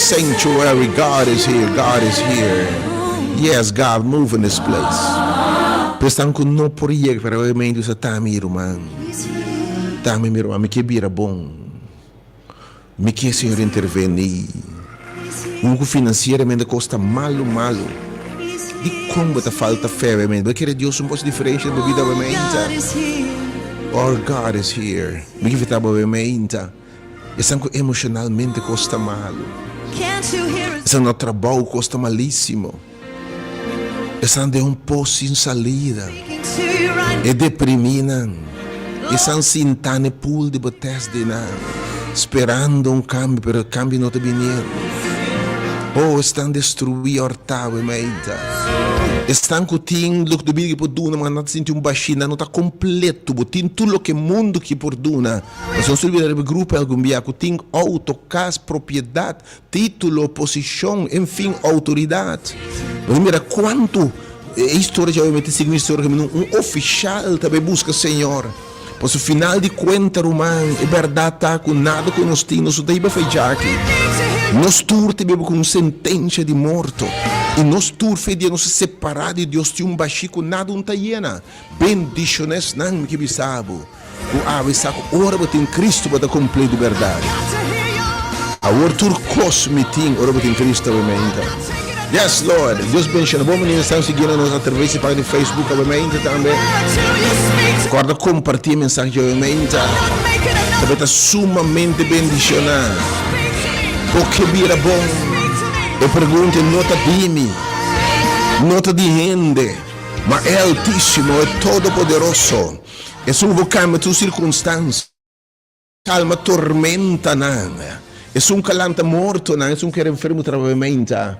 sanctuary. God is here. God is here. Yes, God, move in this place. Pestan ku no por yega, pero obviamente usa tami ruman. Tami mi ruman, mi ke bira bon. Mi ke Señor intervení. Un ku financieramente kos ta malu malu. Dikon bo ta falta fe obviamente? Bo kere Dios un pos diferencia den bo bida obviamente? Our God is here. Mi ke invita bo obviamente. Esnan ku emocionalmente kos ta malu. Esnan na trabou kos ta malisimo. Esnan den un pos sin salida. E deprimí nan. Esnan sintá na e pool di Bethesda nan, sperando un kambio, pero e kambio no ta biniendo. Oh, esnan destruí, hòrtá, wemeita. Esnan ku tin loke ta bini ku por duna, ma nan ta sinti un bashí, nan no ta kompleto. Bo tin tur loke mundu ki por duna. Pasobra nos ta bira riba e grupo algun bia ku tin outo, kas, propiedat, Título, posishon, enfin outoridat. Bo ta mira kuantu e historia djawe mester sigui un historia kaminda un ofishal ta bai buska Señor. Pasobra final di kuenta, ruman, e bèrdat ta ku nada ku nos tin nos no ta hiba fe djaki. Nos tur ta biba ku un sentensha di morto i nos tur fe dia nos ta separá di Dios tin un bashí ku nada un ta yena. Bendishoná esnan mi ke bisa bo. Ku awe sa ku ora bo tin Cristo bo ta kumplí di bèrdat. Awor tur kos mi tin ora bo tin Cristo awe meinta. Yes Lord! Dios benshiona bo manera esnan siguiendo nos atraves di página di Facebook awe meinta tambe. Kòrda kompartí e mensahe dje awe meinta. Ta bai ta sumamente bendishoná. Bo ke bira bon? E pregunta no ta di mi, no ta di hende, ma e Altísimo, e Todopoderoso. Esun ku por kambia tur sirkunstansia, kalma tormentanan, esun ku a lanta mortonan, esun ku era enfermo trabamenta,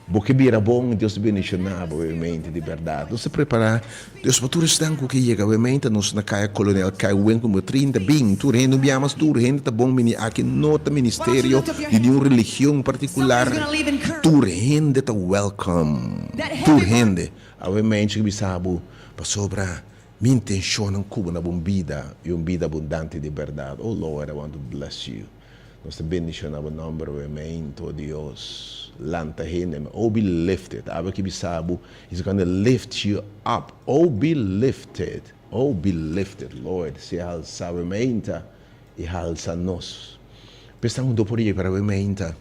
bo ke bira bon, Dios ta bendishoná bo obviamente di bèrdat. Nos ta prepará Dios pa tur esnan ku ke yega obviamente, nos na Kaya Kolonel Kai Wen ku numero 30, bin tur hende, un bia mas tur hende ta bon bini aki, no ta ministerio di niun religion partikular, tur hende ta welcome, tur hende. Awe menshi ku bisa bo pasobra Mi intencionnan cu bo na bo bida y un bida abundante di berdad. Oh Lord, I want to bless you. Nos ta bendiciona bo nomber obviamente, oh Dios. Lanta hende, oh be lifted. Abo ki bisa bo, He's gonna lift you up. Oh be lifted, oh be lifted, Lord. Sea halsa obviamente y halsa nos. P'esnan hunto por yega para obviamente.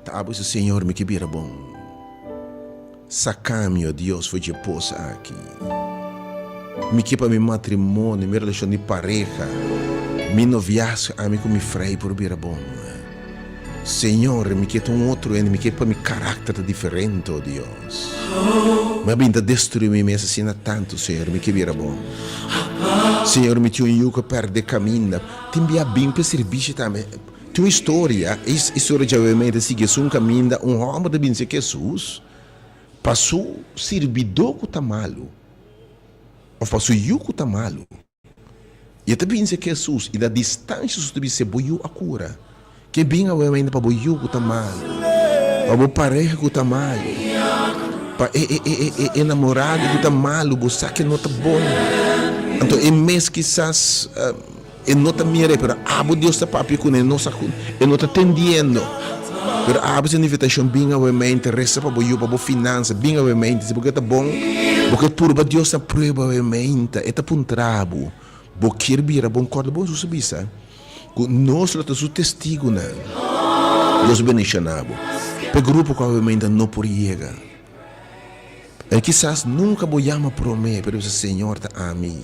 Ta abo bisa, Señor, mi ke bira bon. Saka mi, o Dios, for dje pos aki. Mi ke pa mi matrimonio, mi relashon di pareha, mi noviasgo, ami ku mi frei por bira bon. Señor, mi ke ta un otro hende, mi ke pa mi karakter ta diferente, o Dios. Mi a bin ta destruí mi mes asina tantu, Señor, mi ke bira bon. Señor, mi tin un yu ku a pèrdè kaminda. Tin bia bin pa e sirbishi tambe. Tin un historia, e historia djawe mei ta sigui esun kaminda un hòmber ta binse Hesus pa su sirbidó ku ta malu òf pa su yu ku ta malu. I e ta binse Hesus i na distansha Hesus ta bisa, Bo yu a kura. Ke bin awe mainta pa bo yu ku ta malu, pa bo pareha ku ta malu, pa e e e e enamorado ku ta malu, bo sa ke no ta bon. Anto e mes kisas. E no ta mira e, pero abo Dios ta papia ku ne, no sa ku e no ta tendiendo. Pero abo sa invitashon, bin awe mente, resa pa bo yu, pa bo finansa, bin awe mente, si bo ke ta bon, bo ke purba Dios na prueba awe mente, e ta puntra bo, bo kier bira bon? Kòrda bon Hesus a bisa ku nos lo ta su testigunan. Dios bendishona bo. Pa e grupo ku awe mente no por yega. E kisas nunka bo yama promé, pero bisa, Señor ta ami.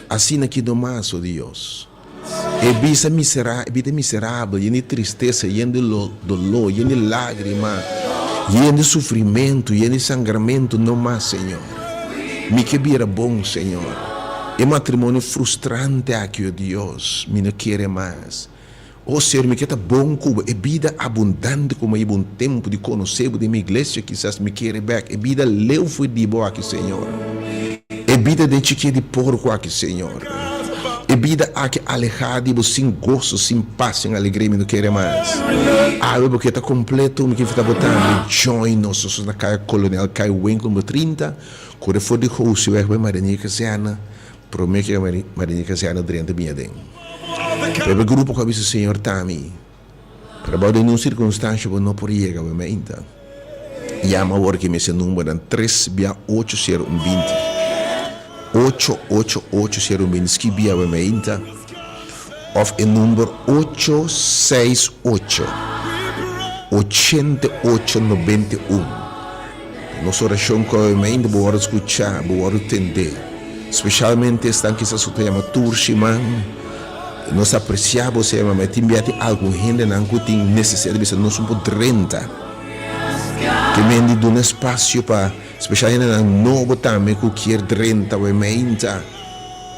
Asina ki nomas, o Dios. E bisa misera, e bida miserabel, yen di tristesa, yen di doló, yen di lágrima, yen di sufrimentu, yen di sangramentu, no mas, Señor. Mi ke bira bon, Señor. E matrimonio frustrante aki, o Dios, mi no kere mas. O Señor, mi ke ta bon ku bo, e bida abundante ku mi a hiba un tempu di konosé bo den mi iglesia, kisas mi kere bèk e bida leu for di bo aki, Señor. E bida den chikia di porko aki, Señor. E bida aki alehá di bo sin goso, sin pas, sin alegria, mi no kere mas. Awe bo ke ta kompleto, mi ke invitá bo tambe join nos, nos na Kaya Kolonel Kai Winkel number 30, kore for di Gosiweg bai Marinier Kazerne, promé ku e Marinier Kazerne drenta biña den. Pero e grupo ku a bisa Señor ta mi. Pero bou den un sirkunstansha bo no por yega bo meinta. Yama awor ki mester numbernan tres bia ocho sero un binti. Ocho ocho ocho sero un binti skibi awe meinta òf e number ocho seis ocho ochenta i ocho nobenta i un. Nos orashon ku awe meinta bo wòrdu skuchá, bo wòrdu tendé. Speshalmente esnan kisas ku ta yama tur siman. Nos ta apresiá bo sema, ma tin bia tin algun hendenan ku tin nesesidat di bisa nos un por drenta. Ke men di duna espasio pa speshal hendenan nobo tambe ku kier drenta awe meinta,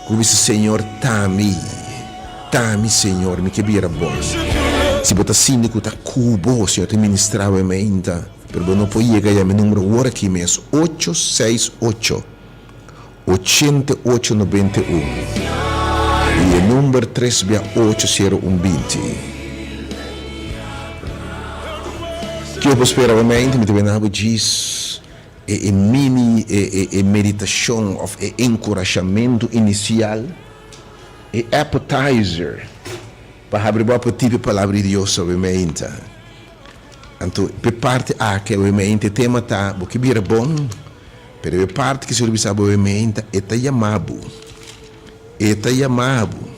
ku bisa, Señor, ta mi, ta mi, Señor, mi ke bira bon. Si bo ta sinti ku ta ku bo, Señor ta ministrá awe meinta, pero bo no por yega yama e numero wor aki mes, ocho seis ocho. 88 91 i e number tres bia ocho sero un binti. Kiko bo spera bo mente? Mi ta bina bo djis e e mini e e e meditashon òf e enkurashamentu inisial, e appetizer pa habri bo apetit p'e Palabra di Dios awe meinta. Anto p'e parti aki awe meinta e tema ta bo ke bira bon. Pero e parti ki Señor bisa bo e meinta, e ta yama bo. E ta yama bo.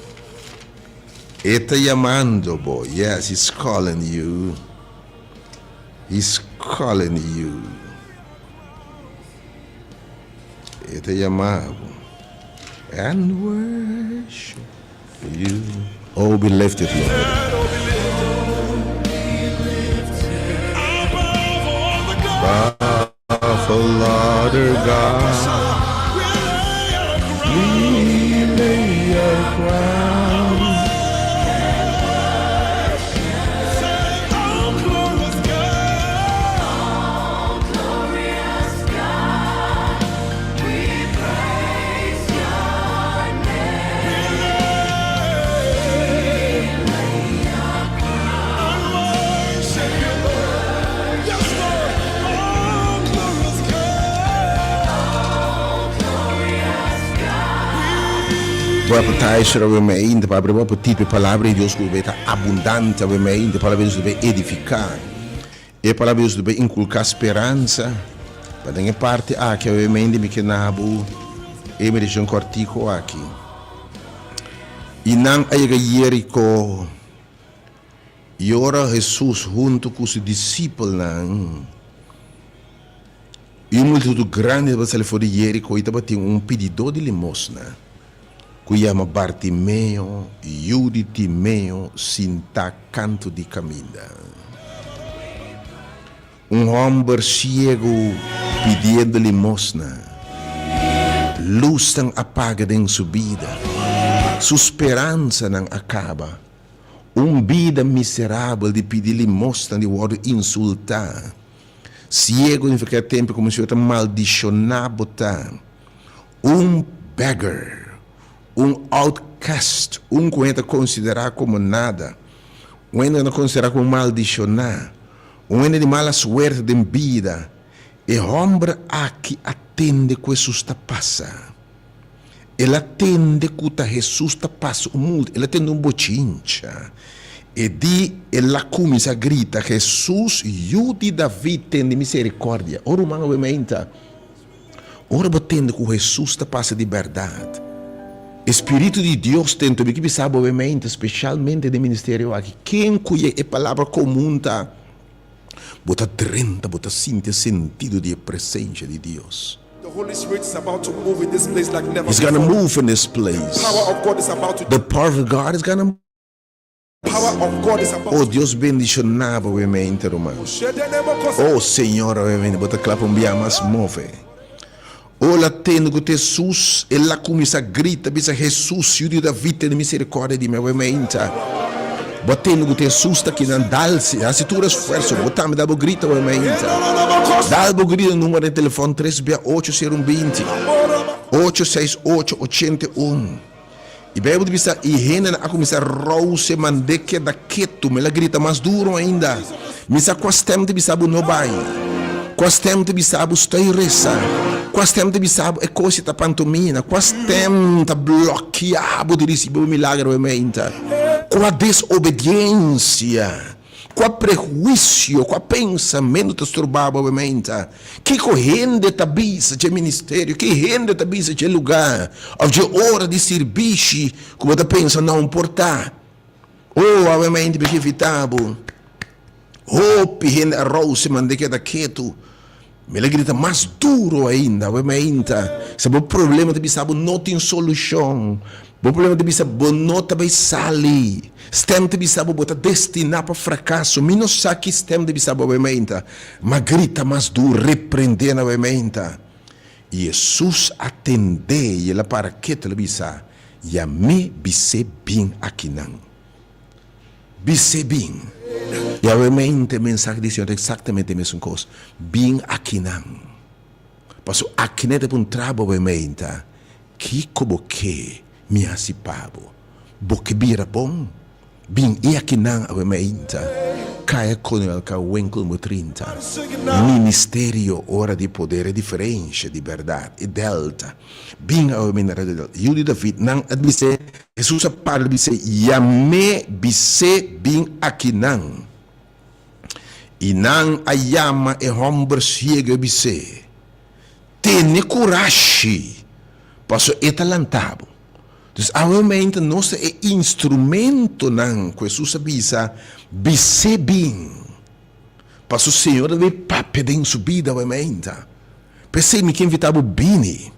E ta yamando bo. Yes, he's calling you. He's calling you. E ta yama bo. And worship you. Oh, be lifted, Lord. Above all other gods, we lay our crown. Bo appetizer awe mainta pa abri bo apetit pa e palabra di Dios ku bo ta abundante awe mainta. E palabra di Dios ta bay edifiká. E palabra di Dios ta bay inkulká speransa. Pa den e parti aki awe mainta mi ke na bo e meditashon kòrtiku aki. I nan a yega Jeriko. I ora Hesus huntu ku su disipelnan i un multitut grandi tabata sali for di Jeriko, i tabatin un pididó di limosna ku yama Bartimeo, yu di Timeo, sintá kantu di kaminda. Un hòmber siegu pidiendo limosna. Lusnan a paga den su bida, su speransanan a kaba. Un bida miserabel di pidi limosna, di wòrdu insultá. Siegu nifiká e tempu komo si bo ta maldishoná bo ta. Un beggar, un outcast, un ku hende ta konsiderá komo nada, un hende ku ta konsiderá komo maldishoná, un hende di mala suerte den bida. E hòmber aki a tende ku Hesus ta pasa. El a tende ku ta Hesus ta pasa un multa, el a tende un bochincha. E di, el a kuminsá grita, Hesus, Yu di David, tende miserikòrdia. O ruman awe-meinta, ora bo tende ku Hesus ta pasa di bèrdat, e Spiritu di Dios ten tobi ki bisa bo awe-meinta, speshalmente den ministerio aki, ken ku e palabra komun ta, Bo ta drenta, bo ta sinti e sentido di e presencia di Dios. The Holy Spirit is about to move in this place like never He's gonna before. move in this place. The power of God is about to The power of God is gonna power of God is about Oh, to Dios bendiciona bo mente, ruman. Oh, Señor, obviamente, bo ta kla pa un bia mas move. Ora tende ku ta Hesus, el a kuminsá grita, bisa, Hesus, Yu di David, tene miserikòrdia di mi. Awe mainta, bo a tende ku ta Hesus ta kinan? Dal si, hasi tur esfuerso, bo tambe dal bo grita awe mainta. Dal bo grita numero di telefòn tres bia ocho sero un binti, ocho seis ocho ochenta i un. E Bijbel ta bisa, I hendenan a kuminsá rouse mand'é keda ketu. Ma el a grita mas duru ainda, Mi sa kua stèm ta bisa bo no bai, kua stèm ta bisa bo stoi resa, kua stèm ta bisa bo e kos ta pantomina, kua stèm ta blòkia bo di risibí bo milagro e meinta, kua desobediensia. Kua prehuisio, kua pensamentu ta stroba bo awe meinta? Kiko hende ta bisa dje ministerio? Ki hende ta bisa dje lugá òf dje ora di sirbishi ku bo ta pensa no importá? Oh, awe meinta mi ke invitá bo. Hopi hende a rous i mand'é keda ketu. Mi la grita mas duro ainda, awe mainta. Si bo problema ta bisa bo no tin solushon, bo problema ta bisa bo no ta bai sali, stem ta bisa bo bo ta destiná pa frakaso, mi no sa ki stem ta bisa bo awe mainta, ma grita mas duro, reprendé nan awe mainta. I Hesus a tendé i el a para ketu, el a bisa, Yam'é bis'é bin akinan. Bis'é bin. I awe mente mensahe di Señor ta eksaktamente e mesun kos. Bin akinan. Paso akinan ta puntra bo awe meinta, Kiko bo ke mi hasi pa bo? Bo ke bira bon? Bin i akinan awe meinta. Kaya Conuel ka winkel mo 30. Ministerio Ora di Poder e diferensha di bèrdat e Delta. Bin awe meinta Radio Delta. Yu di David nan a bis'é. Hesus a parla bis'é, Yam'é, bis'é, bin akinan. I nan a yama e hòmber siegu i bis'é, Tene kurashi, pasobra e ta lanta bo. Dus awe-mente nos ta e instrumentonan ku Hesus a bisa, Bis'é bin, pasobra Señor ta bin papia den su bida awe-mente. P'esei mi ke invitá bo bini.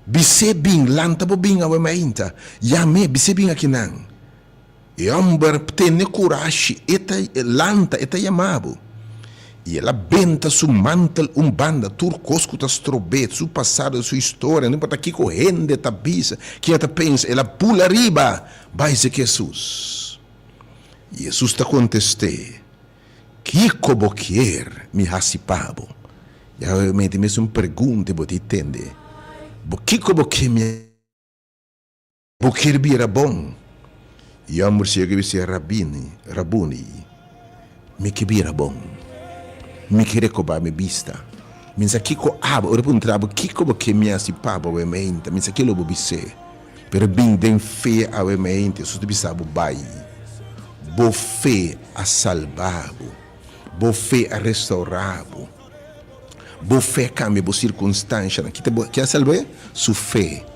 Bis'é bin, lanta bo bin awe mainta. Yam'é, bis'é bin akinan. E hòmber tene kurashi, e ta lanta, e ta yama bo. I el a benta su mantel un banda, tur kos ku ta strob'é, su pasado, su historia, no importa kiko hende ta bisa, ken ta pensa, el a bula riba bai seki Hesus. I Hesus ta kontest'é, Kiko bo kier mi hasi pa bo? Yahweh mete mesun pregunta bo ta tende. Bo kiko bo kier mi Bo kier bira bon? E homber ciego bisa Rabini, Rabuni, mi ke bira bon. Mi ke rekoba mi bista. Mi sa kiko abo, ora puntra bo kiko bo kier mi hasi pa bo awe meinta, mi sa kilo bo bis'é. Pero bin den fe awe mente, Jesus ta bisa bo, Bai, bo fe a salba bo, bo fe a restaura bo, bo fe a cambia bo circunstancianan. Ki ta bo, ki a salb'é? Su fe.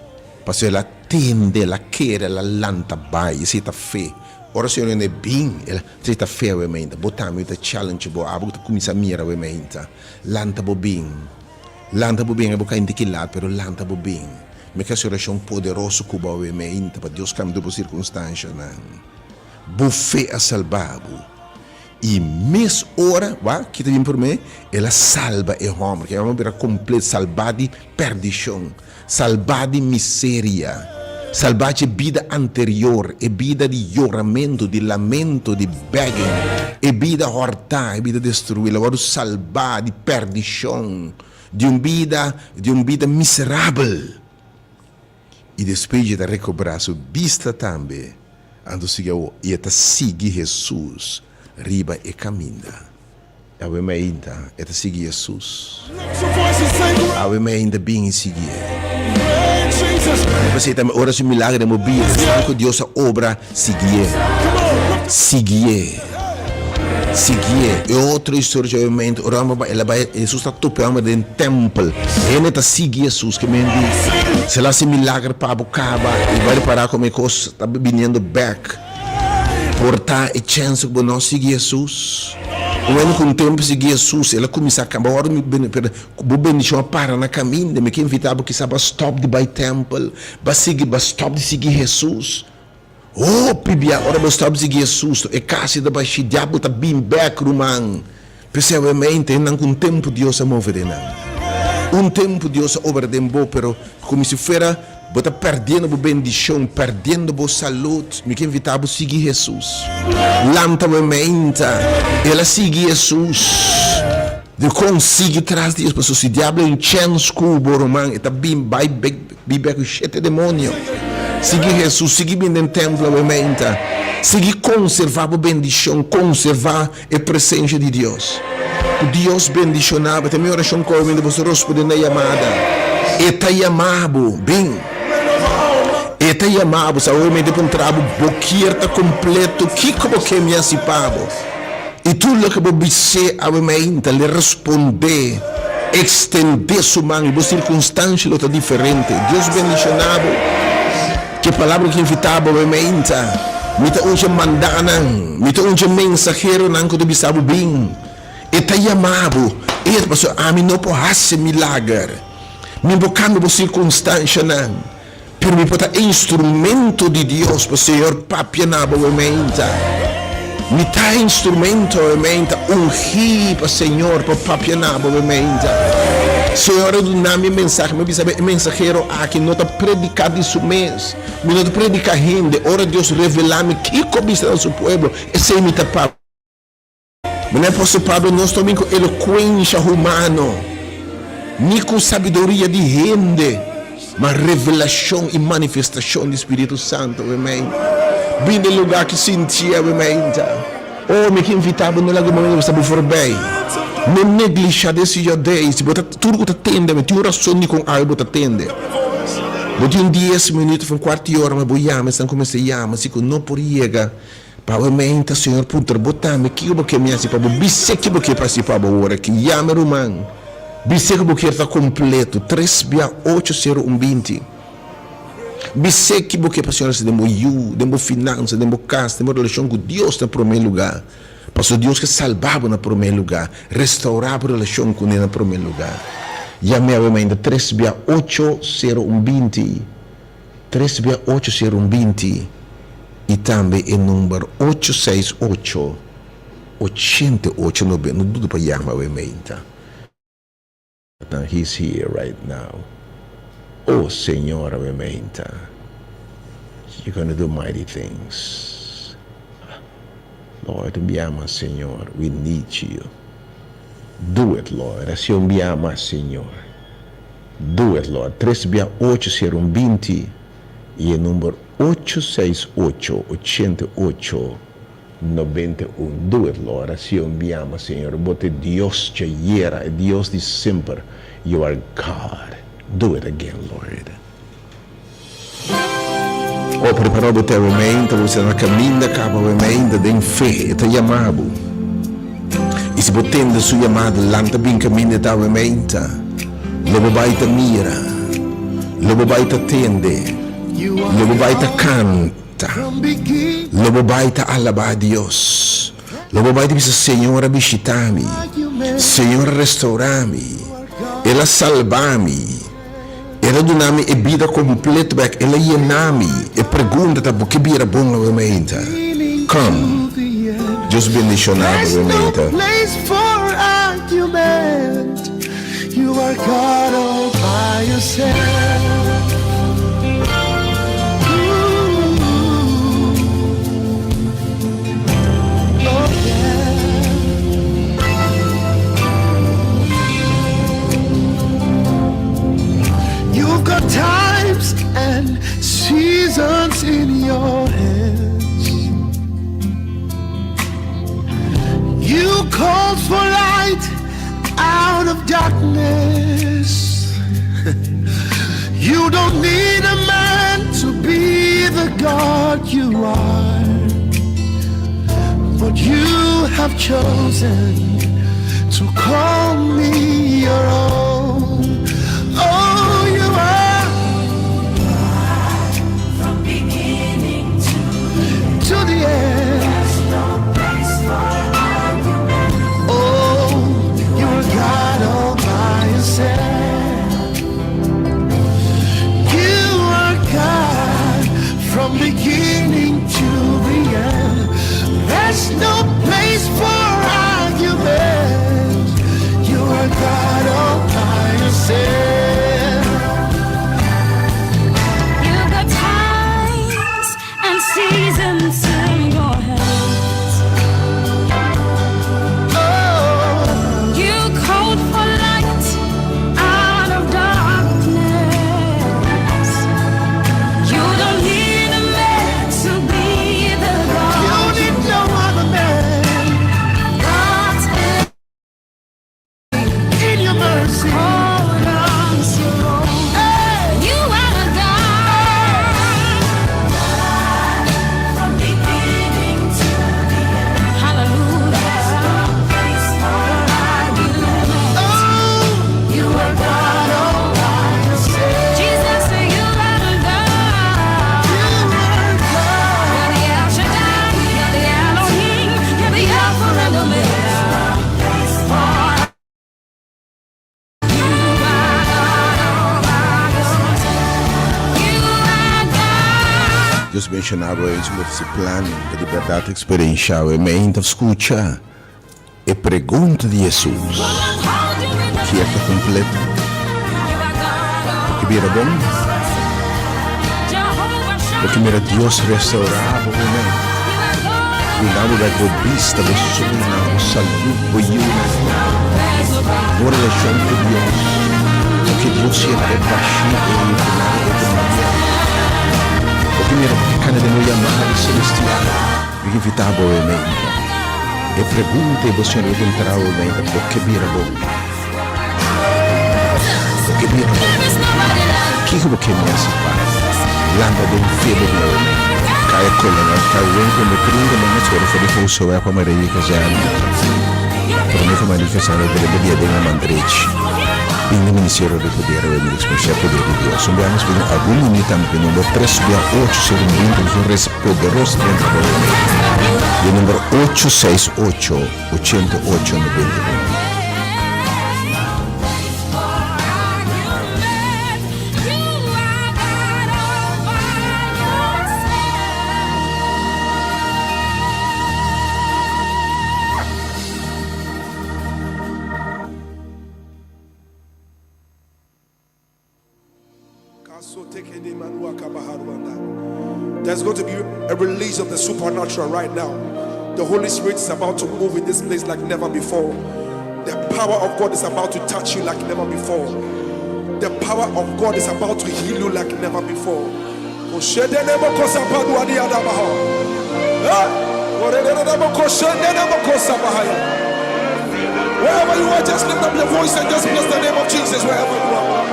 Pasobra el a tende, el a kere, el a lanta bai. Esei ta fe. Ora Señor hende bin, el a, esei ta fe awe mente. Bo tambe ta challenge bo, abo ku ta cuminsa mira awe mente. Lanta bo bin. Lanta bo bin, abo kai di ki lado, pero lanta bo bin. Mi ke hasi orashon poderoso ku bo awe meinta pa Dios kambia bo sirkunstanshanan. Bo fe a salba bo. I mes ora, wak, ki ta bin promé? El a salba e hòmber. Ke hòmber bira kompleto, salbá di pèrdishon, salbá di miseria, salbá dje bida anterior, e bida di yoramentu, di lamento, di begging, e bida hòrtá, e bida destruí. El a wòrdu salbá di pèrdishon. Di un bida, di un bida miserabel. I despues dje ta rekobrá su bista tambe, anto sigui awor, i e ta sigui Hesus riba e kaminda. Awe mainta e ta sigui Hesus. Awe mainta bin i siguié. P'esei tambe ora su milagro den bo bida, esnan ku Dios a obra, siguié. Siguié. Siguié. E otro historia dje momento, ora homber bai, el a bai, Hesus ta topa e homber den tempel. Hende ta sigui Hesus, ke men di, Si el hasi milager pa bo kaba, i bai repará komo e kos ta biniendo bèk. Por ta e chèns ku bo no sigui Hesus. Un hende ku un tempu sigui Hesus, el a kuminsá kaba. Ora mi bini, pero bo bendishon a para na kaminda. Mi ke invitá bo kisas bo a stòp di bai tèmpel, bo a sigui, bo a stòp di sigui Hesus. Hopi bia ora bo stop sigui Hesus e kasi ta bashi diabel ta bin bek ruman. P'esei awe mente hendenan ku un tempu Dios a move den nan. Un tempu Dios a obra den bo pero komo si fuera bo ta perdiendo bo bendishon, perdiendo bo salud. Mi ke invita bo sigui Hesus. Lanta awe meinta. El a sigui Hesus. Dikon sigui tras di Hesus? Pasobra si diabel a un chèns ku bo ruman e ta bin bai bek. Bibia ku shete demonio. Sigui Hesus, sigui bin den templo awe meinta. Sigui konservá bo bendishon, konservá e presensha di Dios. Ku Dios bendishoná bo. Ta mi orashon ku awe meinta boso rospondé na yamada. E ta yama bo, bin. E ta yama bo. Sa awe meinta e puntra bo, Bo kier ta kompleto? Kiko bo ke mi hasi pa bo? I tur loke bo bis'é awe mainta, l'e respondé, ekstendé su man i bo sirkunstansha lo ta diferente. Dios bendishoná bo. Ke palabra ku invitá bo awe mainta, mi ta un dje mandánan, mi ta un dje mensaheronan ku ta bisa bo bin. E ta yama bo, e ta pasobra ami no por hasi milager, mi por kambia bo sirkunstanshanan. Pero mi por ta e instrumento di Dios pa Señor papia na bo menta. Mi ta e instrumento e menta ungí pa Señor pa papia na bo menta. Señor a duna mi e mensahe, mi a bisa e mensahero aki no ta predica di su mes, mi no ta predica hende, ora Dios revela mi kico bisa na su pueblo, esey mi ta papia. Manera apòstel Pablo, nos no bin ku elokuensha humano, ni ku sabiduria di hende, ma revelashon i manifestashon di Spiritu Santu. Amen. Bin den lugá ki sintié, amen. Oh, mi ke invitá bo, no laga e momento pasa bo forbei. No neglishá this is your day. Si bo ta, tur ku ta tende, amen, tin un rason dikon awe bo ta tende. Bo tin un dies minüt òf un kuart di ora, ma bo yama esnan ku mester yama, si ku no por yega. Pawe menta, Señor puntra bo tambe kiko bo kier mi hasi pa bo. Bis'é ki bo kier pa hasi pa bo ora ki. Yama e ruman. Bis'é ku bo kier ta kompleto. Tres bia ocho sero un 20. Bis'é ki bo kier pa Señor hasi den bo yu, den bo finansa, den bo kas, den bo relashon ku Dios na promé lugá. Pasobra Dios ke salba bo na promé lugá, restourá bo relashon kuné na promé lugá. Yam'é awe mainta tres bia ocho sero un 20. Tres bia ocho sero un 20 i tambe e number ocho seis ocho ochenta i ocho no no duda pa yama awe meinta. He's here right now oh Señor awe meinta you gonna do mighty things Lord un bia mas Señor we need you do it Lord haci un bia mas Señor. Do it Lord. Tres bia ocho sera un 20 i e number ocho seis ocho 88 91. Do it Lord. Hacié un bia mas Señor. Bo ta e Dios djayera, e Dios di semper. You are God. Do it again Lord. Oh, prepara bo te awementa, bo ta na caminda caba awementa den fe, e ta yama bo. I si bo tende su yamada, lanta bin caminda e ta awementa. Lo bo bai ta mira, lo bo bai ta tende, lo bo bai ta canta, lo bo bai ta alaba Dios, lo bo bai ta bisa, Señor a bishita mi, Señor a restaura mi, El a salba mi. El a duna mi e bida kompleto bek, el a yena mi. E pregunta ta, bo ke bira bon awe mainta? Come. Dios bendiciona bo awe mainta. You've got times and seasons in your hands. You called for light out of darkness. You don't need a man to be the God you are. But you have chosen to call me your own. Oh, you are From beginning to to the end. There's no place for argument. Oh, you are God all by yourself. You are God from beginning to the end. There's no place for argument. You are God all by menshoná bo eens bo si plan pa di bèrdat eksperenshá bo. Mi ta skucha e pregunta di Hesus, Bo kier ta kompleto? Bo ke bira bon? Bo ke mira Dios restourá bo homber? Duna bo bek bo bista, bo soñonan, bo salú, bo yunan, bo relashon ku Dios. Bo ke Dios yena e bashí ei ku nada otro no yena. Bo ke mira bo ke kana den bo yamada selestial. Mi ke invitá bo e meinta. E pregunta ei bo Señor lo puntra bo e meinta, bo ke bira bon? Bo ke bira bon? Kiko bo ke mi hasi pa lanta den fe bo bira bo meinta? Kaya Kolonel Carwin ku mi 30 minuut ora for di Josué pa Maria Kazerne. Promé ku Maria Kazerne drenta dia den a man drechi. Bin di Ministerio di Poder awe mi eksperensiá poder di Dios. Un bia nos bini algun minuut tambe ku number tres bia ocho seis un binti nos un resa poderoso dentro di awe. Di number ocho seis ocho 88 91. There's going to be a release of the supernatural right now. The Holy Spirit is about to move in this place like never before. The power of God is about to touch you like never before. The power of God is about to heal you like never before. Wherever you are, just lift up your voice and just bless the name of Jesus wherever you are.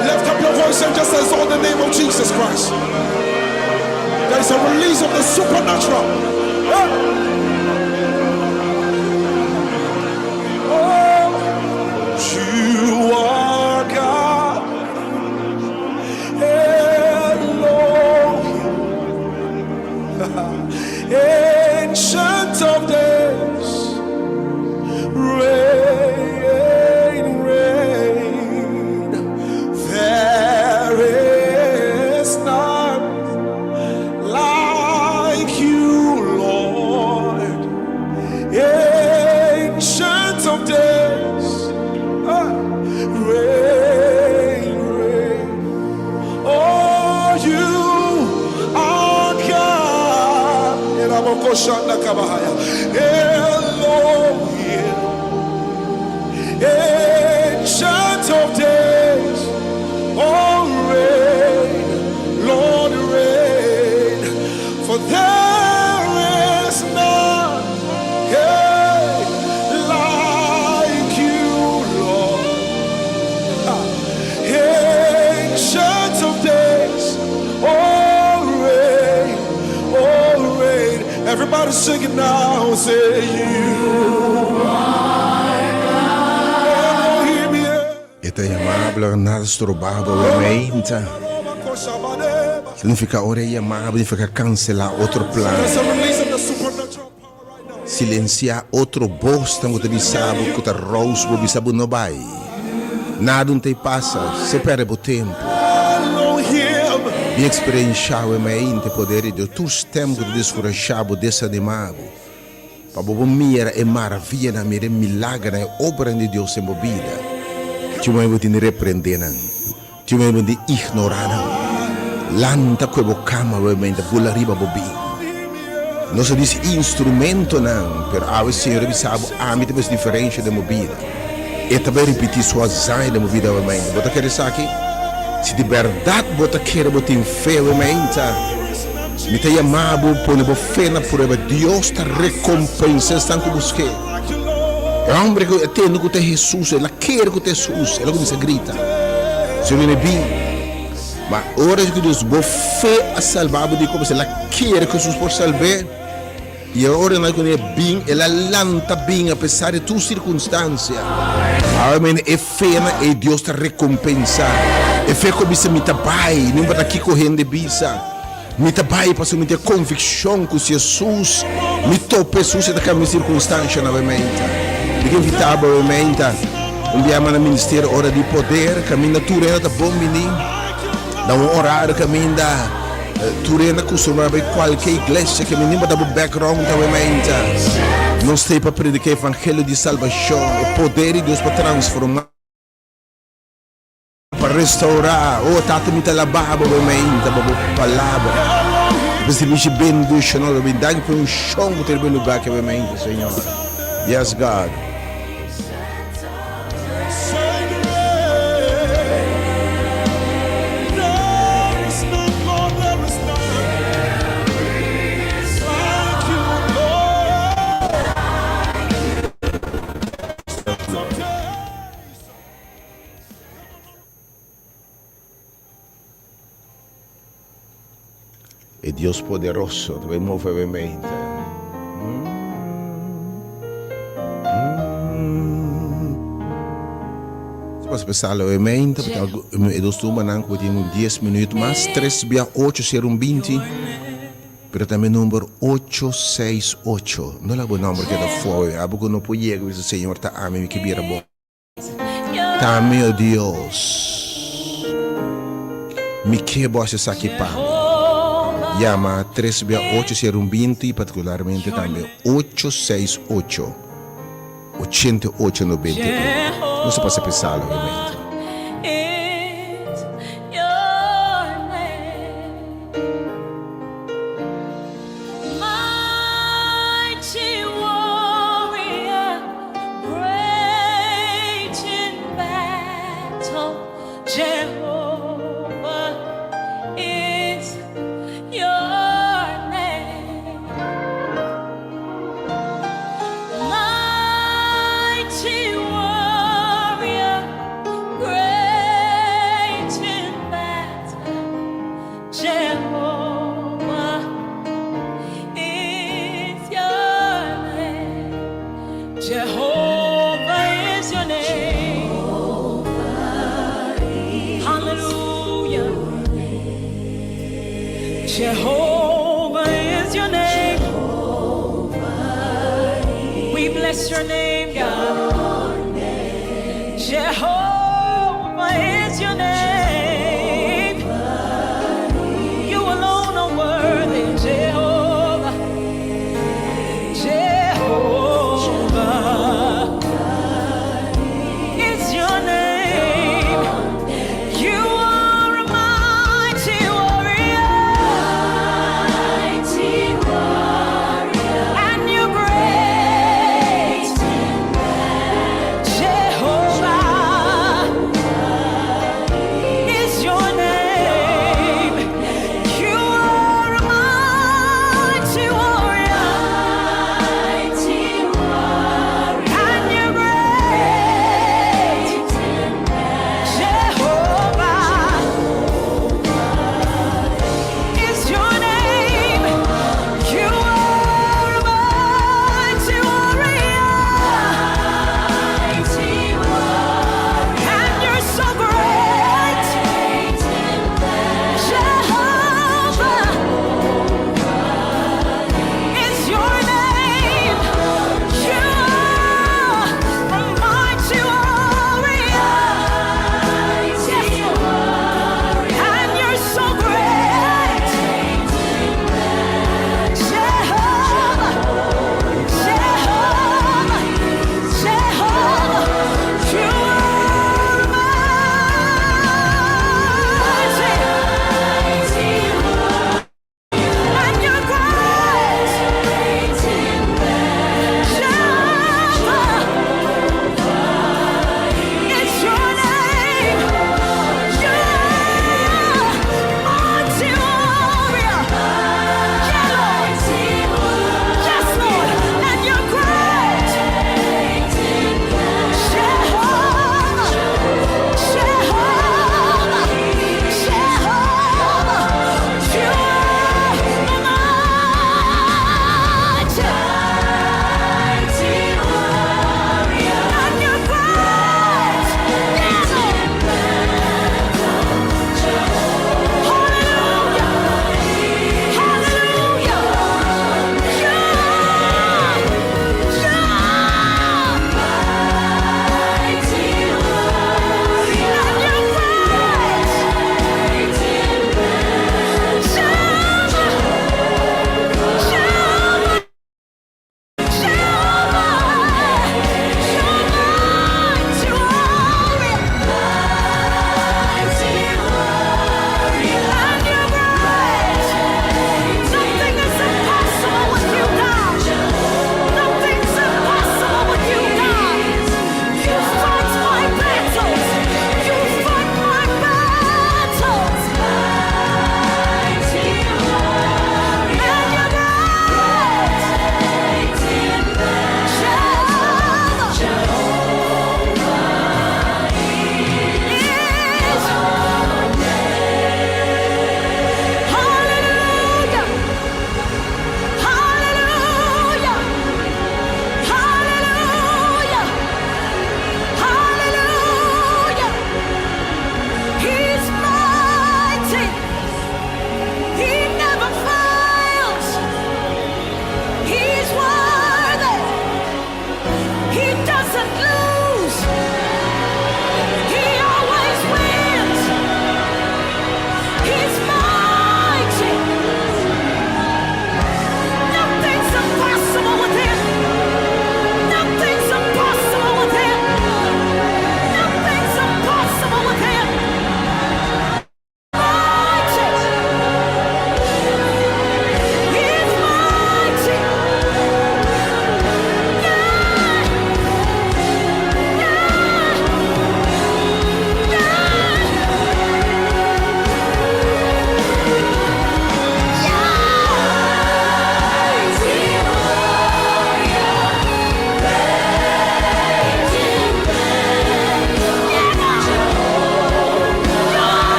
Lift up your voice and just exalt the name of Jesus Christ. There is a release of the supernatural. Oh, you are God. Elohim. Ancient of days. Reign, reign. There is none like you, Lord. Ancient of days. Ah, reign, reign. Oh, you are God. Elohim. Ancient of days. Oh, reign, Lord, reign. For there is none yeah, like you, Lord. Ancient of days, oh reign, oh reign. Everybody sing it now, say you are Elohim, yeah. E ta yamabel, nada strobabel meinta. Significa ora e yamabel, significa cancela otro plan. There's a release of the supernatural power right now. Silencia otro voz tan ku ta bisa bo ku ta rous bo bisa bo no bai. Nada no ta pasa, se perde bo tempo. Elohim. Bin experiencia e mainta poder di Dios. Tur stem ku ta descouragea bo, desanima bo. Pa bo mira e maraviya nan, mira e milagro nan, e obra di Dios den bo bida. Tin bo tin di reprende nan. Tin bo tin di ignora nan. Lanta ku bo kama we mainta bula riba bo bin. Nos a dice instrumento nan, pero awe Señor bisa bo ami ta bes diferencia den bo bida. E ta bai repeti su hazaña den bo bida we mainta. Bo ta kere esaki? Si di berdad bo ta kere bo tin fe we mainta, mi ta yama bo pone bo fe na prueba. Dios ta recompensa esnan ku buske. E hombre ku e tende ku ta Jesus, el a kere ku ta Jesus, el a kuminsa grita. Señor viene bin. Ma ora ku Dios bo fe a salba bo di como el a kere ku Jesus por salb'é. I e ora nan ku e bin, el a lanta bin apesar di tur sirkunstansia. Awe men e fe na e Dios ta rekompensá. E fe ku bisa mi ta bai, no importa kiko hende bisa. Mi ta bai pasobra mi tin e konvikshon ku si Hesus, mi topa Hesus e ta kambia mi sirkunstansha nuevamente. Mi ke invitá bo nuevamente un biaha mas na Ministerio Ora di Poder kaminda tur hende ta bon bini na un orario kaminda tur hende a kustumbrá bai kualke iglesia ke mi no importa bo background nuevamente. Nos ta ei pa prediká e evangelio di salbashon, e poder di Dios pa transformá. Pa restaurá. Oh, Tata, mi ta alabá Bo bo meinta, pa Bo Palabra. Pa sirbishi bendishonal, Bo danki pa e unshon ku ta riba e lugá aki bo meinta, Señor. Yes, God. E Dios poderoso ta bay move bay mente. Pas pensalo e mente, e dos tumbanan ku tin un 10 minuut mas, 3 bia 8 ser un 20, pero tambe number 8 6 8. No laga bo nomber keda fowe, abo ku no por yega bisa Señor ta ami mi ke bira bo. Ta mi, o Dios, mi ke bo hasi esaki pa mi. Yama tres bia ocho sero un binti i partikularmente tambe ocho seis ocho, ochenta i ocho nobenta i un. Nos ta pasa pensá logamente.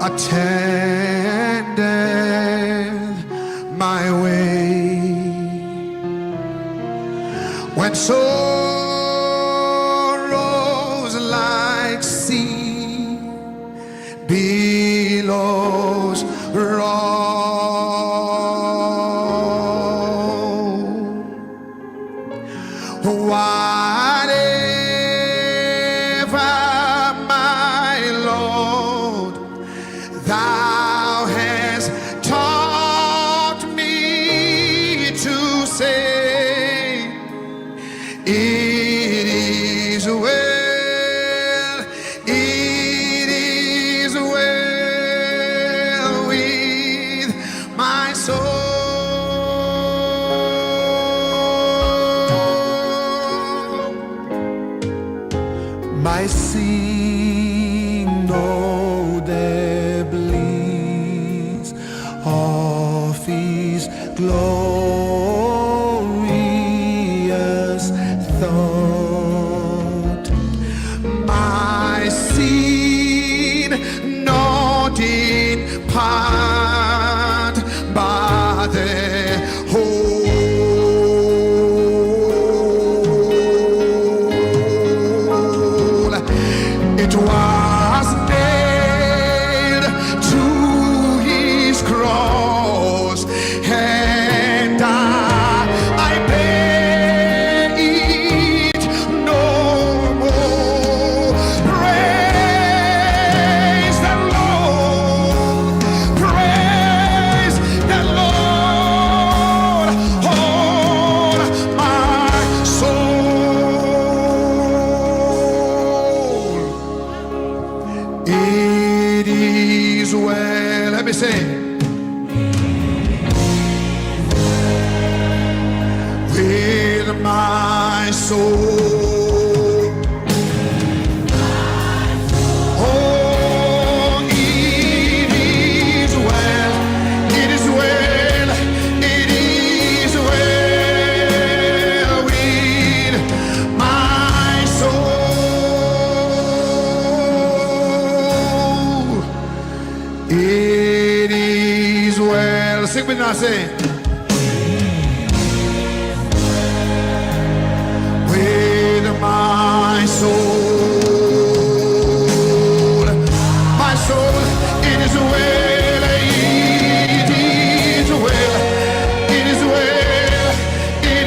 Attendeth my way. When sorrows like sea billows roll, whatever my Lord thou hast taught me to say, it is well, it is well with my soul. My sin know the bliss of His glorious thought. My sin not in part, but the whole. It was nailed to his cross, and I bear it no more. Praise the Lord, praise the Lord, oh my soul. It is well. Let me say. With my soul. Oh, it is well. It is well. It is well with my soul. It is well. Sing with me now, say. With my